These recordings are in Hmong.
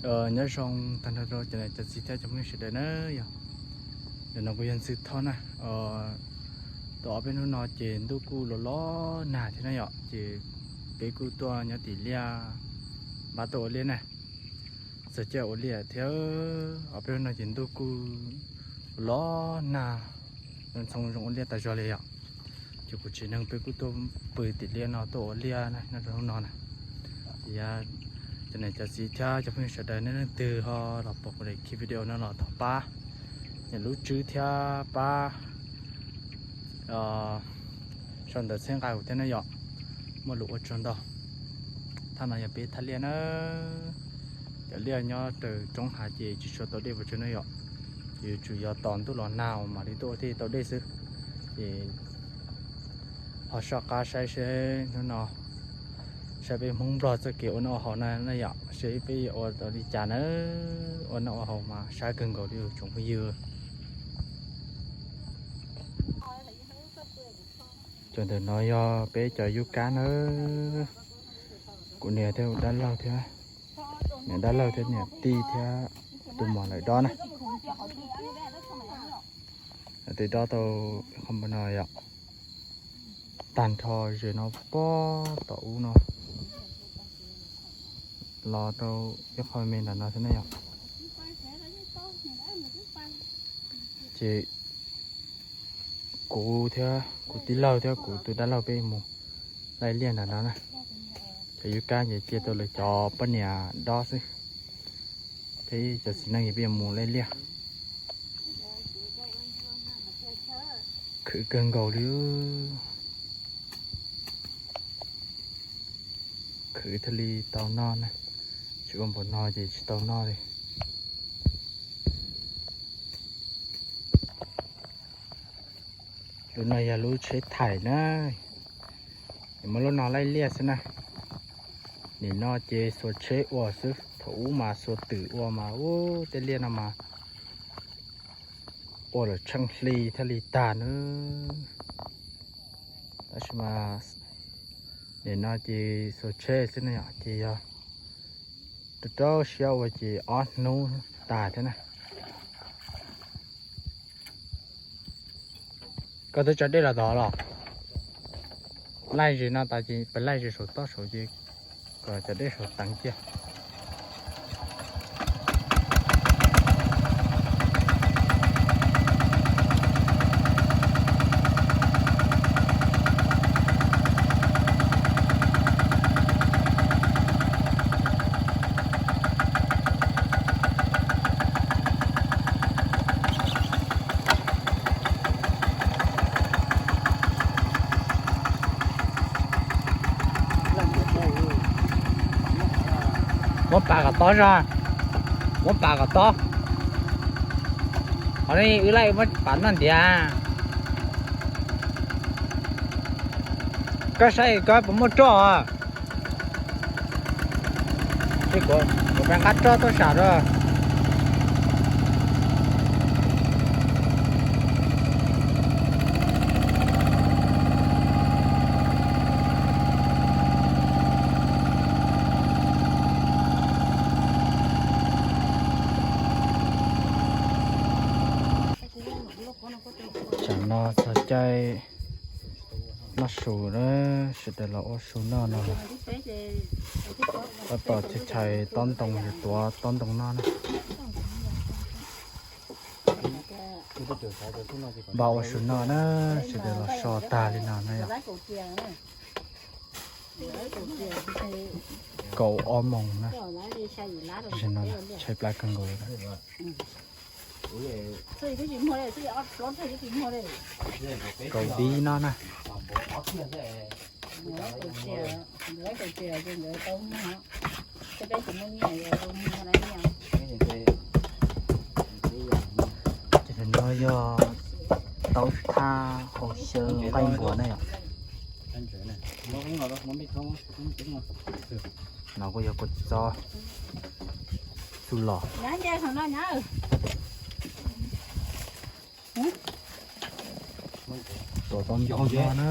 Nyob zoo tag nrho rau cov niam cov txiv thiab cov phooj ywg sawv daws na yom. Ntawm no kuv yog Ntxwg Thoj na. Tau ob peb hnub no ces ntuj kuj los los nag thiab na yom, ces peb kuj tuaj nyob tim liaj npab tuaj ua liaj na. Txog caij ua liaj thiab, ob peb hnub no ces ntuj kuj los los nag, ntxhoo zoo ua liaj tas zog li yom. Ces kuv tsev neeg peb kuj tuaj pw tim liaj no tuaj ua liaj na nyob rau hnub no na. Ces cov niam cov txiv thiab cov phooj ywg sawv daws nej leej twg ho los pom kuv daim video no los thov pab nias lub tswb thiab pab sau ntawv txhawb nqa kuv thiab na yom, muaj lus ua tsaug ntau. Thaj no yog peb thaj liaj na. Cov liaj nyob raws roob hav ces tsis tshua tau dej puas tsuaj na yom, ces yuav tsum yog tos ntuj los nag uas mam li tuaj ua thiaj tau dej xwb. Ces ho soj qab saib seb hnub no, saib peb Hmoob Nplog txoj kev ua noj ua haus na na yom, seb peb yuav ua tau li cas na. Ua noj ua haus mas sab kawg nkaus li tsoom phooj ywg. Cov ntawm no yog peb cov yub kab na. Kuv niam thiab kuv dab laug thiab, niam dab laug thiab niam tij thiab tus muam lawv dob na. Lawv twb dob tau ib qho no yom, tag nrho ze no pob tom ub no los rau ib qho me ntawm no thiab na yom. Ces kuv thiab kuv tij laug thiab kuv tus dab laug peb mus laij liaj ntawm no na. Cov yub kab ces cia rau lawv cov poj niam dob xwb, peb cov txiv neej ces peb yuav mus laij liaj. Khwv kawg nkaus li. Khwv thiaj li tau noj na, tsis ua npaum no ces tsis tau noj li. Lub no yog lub tsheb thaim na, muab lub no laij liaj xwb na. Nim no ces xuas tsheb ua xwb, thaum ub mas xuas twm ua mas ub tej liaj no mas ua lawm tsheej hli thiaj li tag na. Tab sis mas nim no ces xuas tsheb xwb na yom, ces yog rau rau siab ua ces ob hnub tas thiab na. Koj twb tso dej los tod los? Laij ze no tas ces peb laij ze saum toj saud ces kom cov dej saud teev cia. Muab pas kom tob zog, muab pas kom tob. Qhov no wb laij muab pas noj ntiav. Koj saib koj puas muaj roj. Kuv pab nqa roj tuaj sam rau. Tsam no txog caij noj su na, sawv daws los ua su noj no. Tab tom chais chais tob ntoo, yuav tuav tob ntoo noj na. Npaj ua su noj na, sawv daws los so tag li no na yom. Kaum ob moos na, no tshaib plab kawg nkaus li. Kaum dib no na. Ces no yog taub thaj hau xyaw nqaij npua na yom. No kuj yog kua txob txuj lom. Tuav tau ntau no na.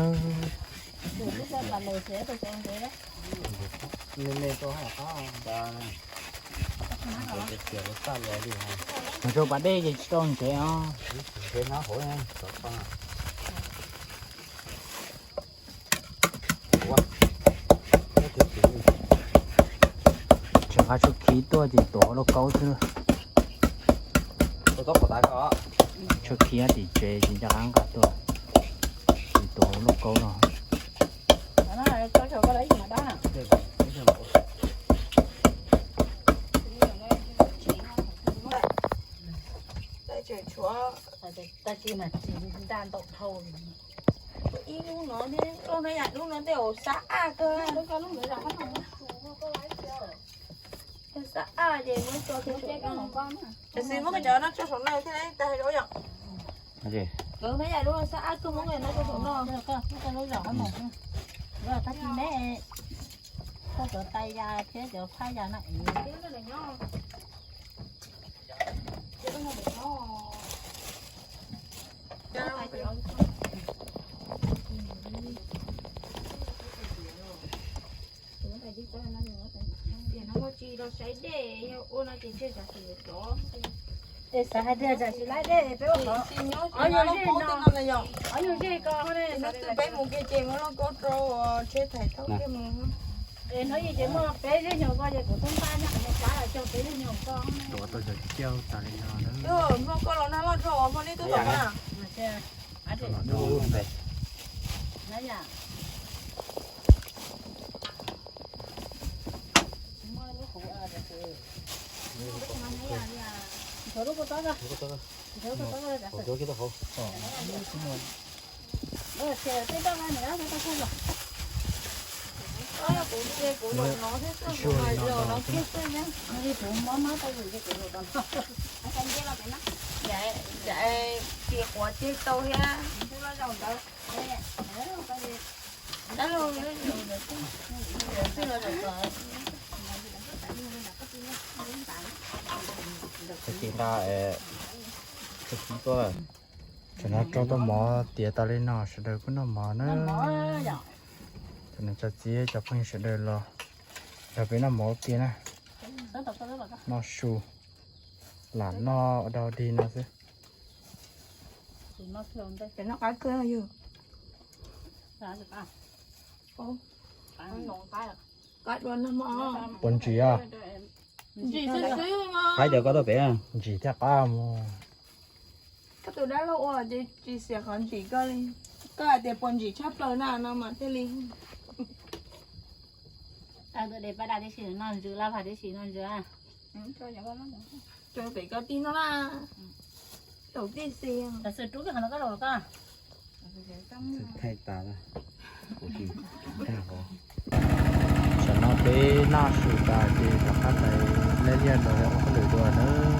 Mus rau pas dej ces tsis tau ntsev os. Tseem nqa tshuaj khi tuaj ces tuav hauv lauj kaub xwb. Tshuaj khi tim tsev ces nco qab nqa tuaj, ces tuav hauv lauj kaub no. Tag kis mas tsis nta ntau dhau. Ib lub no thiab, lub no yam lub no tej zaum xab ab kawg. Xab ab ces muab tso, tab sis muab cov no tso saum no thiab tag hais yom. Lub no yam lub xab ab kawg, muab cov no tso saum no. Tag kis neb koj cov tais yas thiab cov phaj yas no es Es xav hais tias tsam tsis laib dej peb ua qhov, ob yug zej no, ob yug zej ko ne, peb mus kiag ces muab lauj kaub rau tsheb thaiv thauj kiag mus. Es hnub ib ces muaj peb zej nyuag ko ces kuv tub npaj nyob qhov no pab los cog peb zej nyuag ko. Muaj koj los nag loj dhau, muaj neb tub tom na. Ces quav ceg tau thiab. Ces nqa, tuaj, tseem no rau tau mov tiav tas li no sawv daws kuj noj mov na. Tseem no tso txiv cov phooj ywg sawv daws los nrog peb noj mov ua ke na. Noj su, lam noj ua dog dig no xwb. Puas ntsim os? Qaib cov koj tuaj pem. Ntsim thiab qab mus. Koj tus dab laug ua ces tsis xiam qhov ntsim koj li. Koj hais tias puas ntsim tshaj plaws na no mas thiaj li. Tus de paj daj tib si no ntsws, laj vaj tib si no ntsws. Rau pem koj tij no na. Taum tij xis. Tam sim rub kiag qhov no koj los koj. Thaij tas. Tam no peb noj su tas ces rov qab pais laij liaj los ua hauj lwm dua nawb.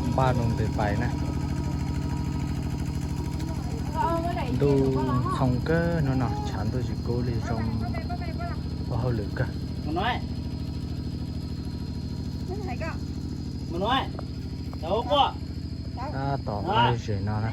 Npaj rau ntawd pais na. Ntuj ntxhoo kawg hnub no, tshav ntuj tsis kub li, zoo ua hauj lwm kawg. Tab tom ua ze no na.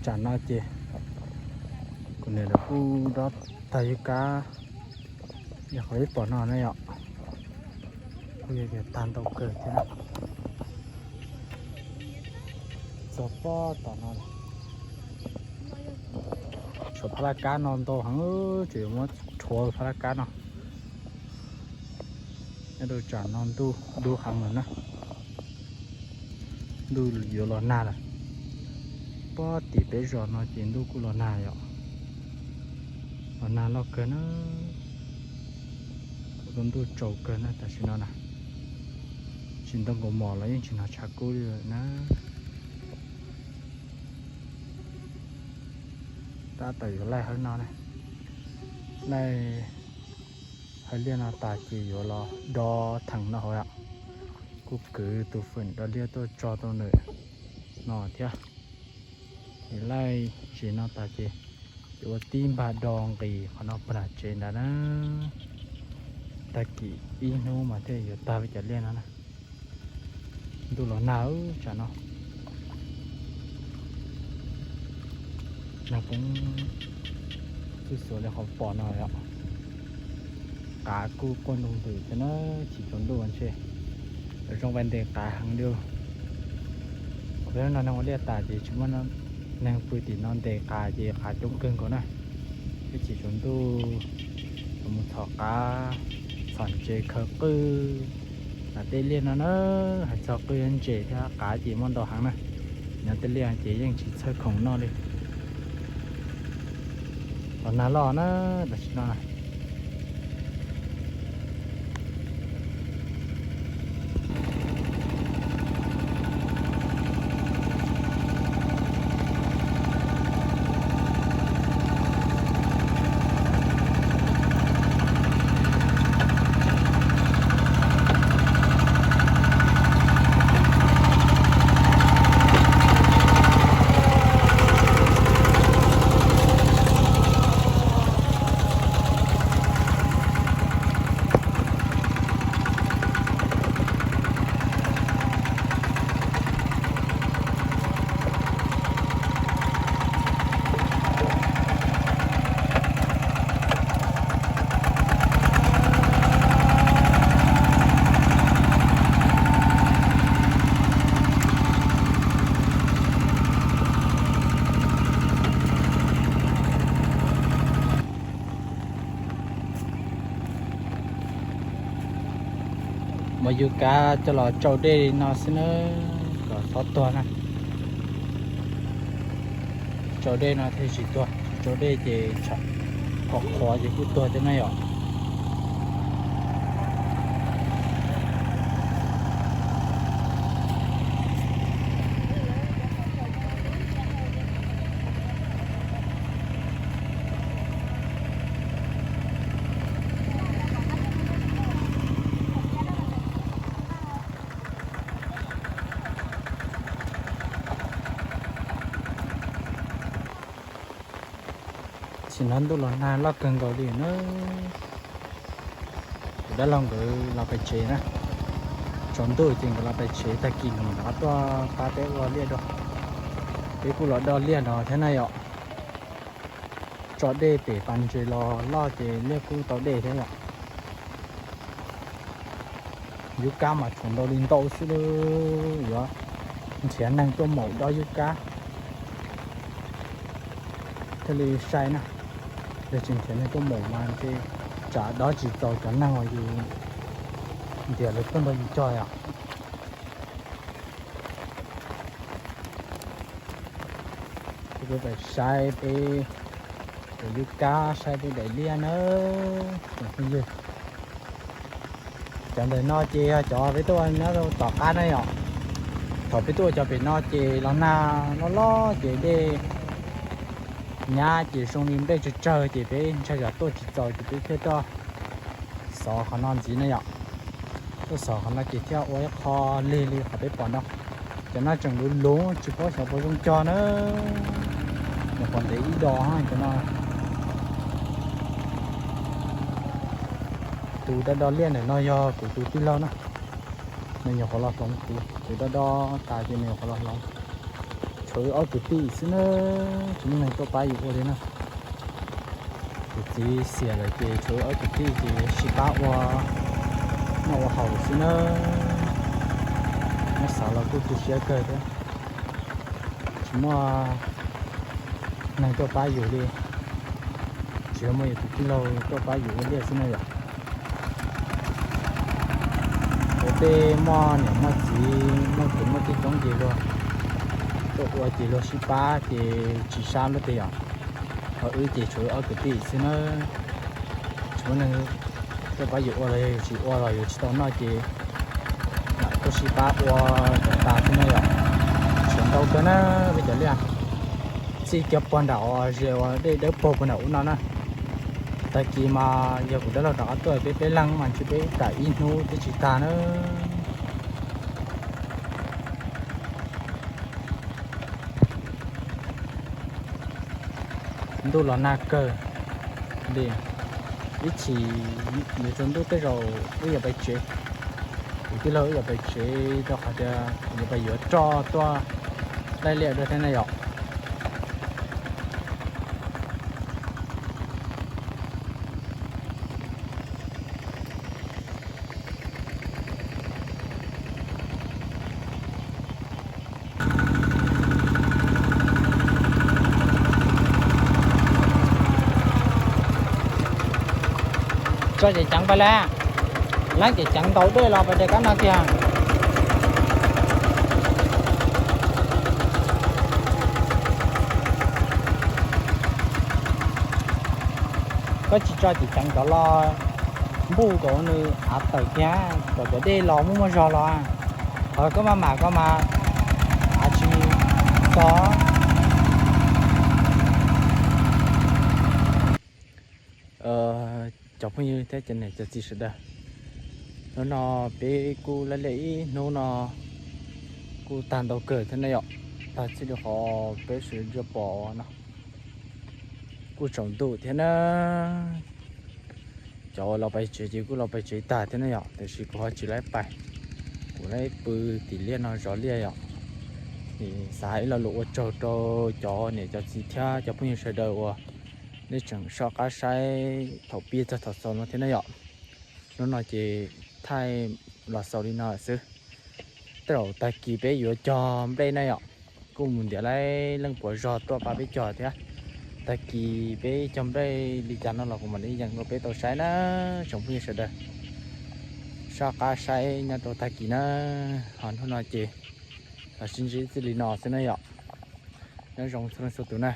Tsam no ces kuv niam lawv kuj dob tag ib kab, yog qhov ib pom no ne yom. Kuj yog tias tag ntau kawg thiab. Txog pob tom no, tshuav phab laj kab no ntau heev, tseem yuav muab Qhuav phab laj kab no. Nyob rau tsam no ntuj dub heev lawm na. Ntuj yuav los nag lawm. Pob tim peb zos no ces ntuj kuj los nag yom. Los nag loj kawg na. Kuj tau ntuj tsaus kawg na tam sim no na. Tsis ntoo nkaus mom los yeej tsis hnov tshav kub li lawm na. Tab tom yuav laij hawb no na. Laij hawb liaj no tas ces yuav los do theem no hauv yom. Kuj kwv tus fwm do liaj tuaj tso rau nws no thiab. Ces laij tsev no tas ces yuav ua tib npag do nqis qhov no puag nram tsev ntawd na. Tag kis ib hnub mas thiaj yuav tag peb cov liaj no na. Ntuj los nag tsam no. Nag poob txhub xuav li qhov pom no yom. Qav kuj quaj nroo ntws thiab na, chim tsaus ntuj ntshe yuav zoo pais ntes qav heev li. Kuv no neeg ua liaj tas ces tsis muaj neeg pw tim no ntes qav ces qav coob kawg nkaus na. Ib chim tsaus ntuj yuav mus txhom qav, txhom ntses khaws qwj. Nram tej liaj no na, hais txog qwj ntses thiab qav ces muaj ntau heev na. Nyob tej liaj ces yeej tsis txhawj khoom noj li. Los nag loj na, tam sim no na. Muab yub kab coj los tsau dej li no xwb na, kom txhob tuag na. Tsau dej no thiaj tsis tuag, tsis tsau dej ces tsham qhov qhuav ces kuj tuag thiab na yom. Sim no ntuj los nag loj kawg nkaus li na. Kuv dab laug nkawd los pem tsev na. Tsaus ntuj ces nkawd los pem tsev, tag kis nkawd mam rov qab tuaj pab peb ua liaj dua. Peb kuj los do liaj no thiab na yom. Tso dej pem pas ntses los loj ces liaj kuj tau dej thiab yom. Yub kab mas tshuav ntau li ntau xwb, yuav nrhiav neeg tuaj maum dob yub kab thiaj li sai na. Yog tsis nrhiav neeg tuaj maum mas ntshe tsam dob tsis txaus cov neeg uas yus ntiav lawv tuaj nrog yus cog yom. Peb saib peb cov yub kab, saib peb daim liaj na, tsoom phooj ywg. Cov ntawm no ces yog cov peb tuaj ua nyob rau tom qab na yom. Thaum peb tuaj ua cov pem no ces los nag loj loj ces dej nyab ces zoo li dej tsawg tsawg ces peb ntshai tsam tuaj tsis txaus ces peb thiaj tuaj xov qhov no ntxiv na yom. Tuaj xov qhov no ces thiaj ua ib qho lig li qhov peb pom no. Cov no tseem luv luv tsis paub xyov puas zoo cog na. Nyuam qhuav ntev ib dos cov no. Tus do do liaj ntawm no yog kuv tus tij laug na. Nws nyuam qhuav los hloov kuv, kuv do do tas ces nws nyuam qhuav los hloov. Tshuav wb ob kwv tij xwb na, tsis muaj neeg tuaj pab yus ua li na. Kuv txiv xiam lawm ces tshuav wb ob kwv tij ces sib pab ua noj ua haus xwb na. Muab xav los kuj tu siab kawg thiab, tsis muaj neeg tuaj pab yus li. Tsis yog muaj yus tus tij laug tuaj pab yus ua liaj xwb na yom. Ua tej muaj niam muaj txiv muaj kwv muaj tij coob ces luag tuaj ua ces luag sib pab ces tsis sab luaj tiag yom. Ho wb ces tshuav ob kwv tij xwb na, tsis muaj neeg tuaj pab yus ua los yog yus tsis ua los yus tsis tau noj ces mam tuaj sib pab ua kom tas xwb na yom. Tshuav ntau kawg na peb cov liaj, txij kiag puag nram uas ze uas dej dawb paug puag nram ub no na. Tag kis mas yog kuv dab laug rov qab tuaj peb peb leeg mas ntshe peb tas ib hnub twb tsis tag na. Ntuj los nag kawg li, ib chim yuav tsaus ntuj tej zaum wb yuav pais tsev. Kuv tij laug wb yuav pais tsev rau qhov tias kuv yuav pais yuav roj tuaj laij liaj dua thiab na yom. Tso ces ceev pais lawm, leeb ces ceev ntaus dej los pais de kab no tiag. Koj tsis tso ces ceev cov los npuj kom nws av tawm kiag, kom cov dej los muaj muaj zog los. Qhov koj maj mam koj mas av tsis txog. Cov phooj ywg thiab cov niam cov txiv sawv daws, hnub no peb kuj laij liaj ib hnub no kuj tag ntau kawg thiab na yom. Tag txij li qhov peb sawv daws pom no kuj tsaus ntuj thiab na. Cov uas los pais tsev ces kuj los pais tsev tag thiab na yom, tiam sis kuv ho tsis laib pais, kuv laib pw tim liaj no zov liaj yom. Ces xav ib lo lus ua tsaug rau cov niam cov txiv thiab cov phooj ywg sawv daws uas nej tseem soj qab saib thaum pib txog thaum xaus no thiab na yom. Hnub no ces thaij los xaus li no xwb. Tej zaum tag kis peb yuav cog nplej na yom, kuj mus ntiav laib leej puas zog tuaj pab peb cog thiab. Tag kis peb cog nplej li cas no los kuv mam li yees rau peb tau saib na tsoom phooj ywg sawv daws. Soj qab saib nyob rau tag kis na. Ho hnub no ces los sib ntsib txij li no xwb na yom. Nyob zoo txhua leej txhua tus na.